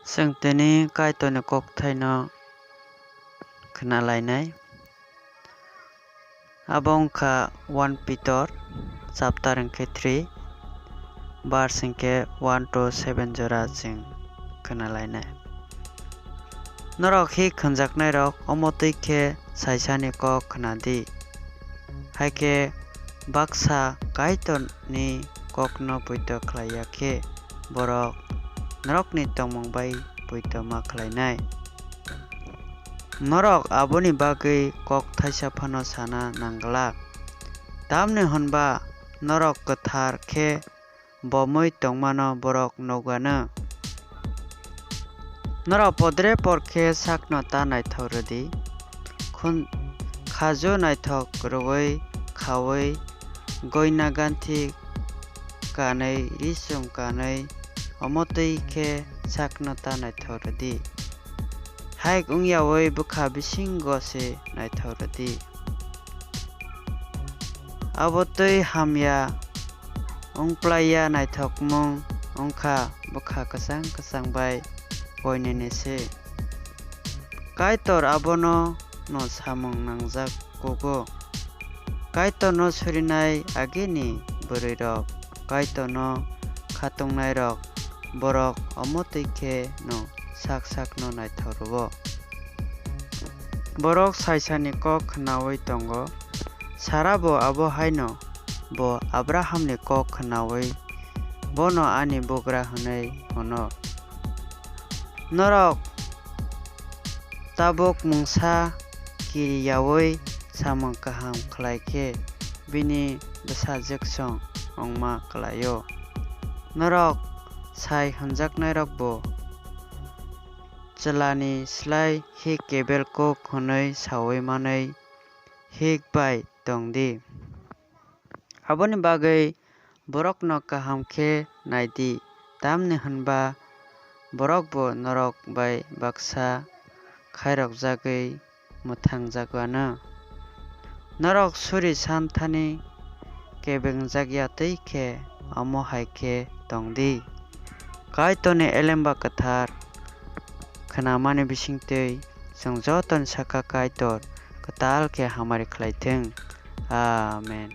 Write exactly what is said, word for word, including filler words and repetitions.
Chwng tini Kaitorni kokthaino khna lainai. Abo wng kha one Pitor chapter hwnkhe three, verse hwnkhe one to seven jora chwng khna lainai. Norok hik hwnjaknairok omo twi khe saisani kok khna di. Hai khe baksa Kaitorni kokno poito khlai ya khe, borok norokni tongmung bai poito ma khlainai. Norok aboni bagwi kok thaisa phano sana nang glak, tamni hwn ba norok kwthar khe bomwi tongmano borok nuk anw. Norok podrepot khe sakno ta naithok rw di, khun-, khaju naithok rwui khaui, goina ganthi kanwi, ri-chum kanwi, omo twi khe sakno ta naithok rw di. Haik wng yaui bwkha bisingo se naithok rw di. Abo twi hamya wng plai ya naithokmung wng kha bwkha kwchang kwchang bai koinene se. Kaitor abono no samung nangjak kugo. Kaitorno surinai agini bwrwirok, Kaitorno khatungnairok, borok omo twi khe no sak sakno naithok rwo. Borok saisani kok khnaui tongo. Sara bo abo haino, bo Abrahamni kok khnaui bono ani bugra hwnwi hwno. Norok tabuk mungsa kiri yaui samung kaham khlai khe bini bwsajwksong wngma klai-o. Norok sai hwnjaknairok bo chwlani slai hik kebel kuk hwnwi saui manwi hik bai tong di. Aboni bagwi borokno kaham khe nai di, tamni hwn ba borok bo norok bai baksa khairokjagwi mwthangjago anw. Norok suri san thani kebengjak ya twi khe omo hai khe tong di. Kaitorni elemba kwthar khnamani bisingtwi chwng jotoni saka Kaitor kwtal khe hamari khlai thung. Amen.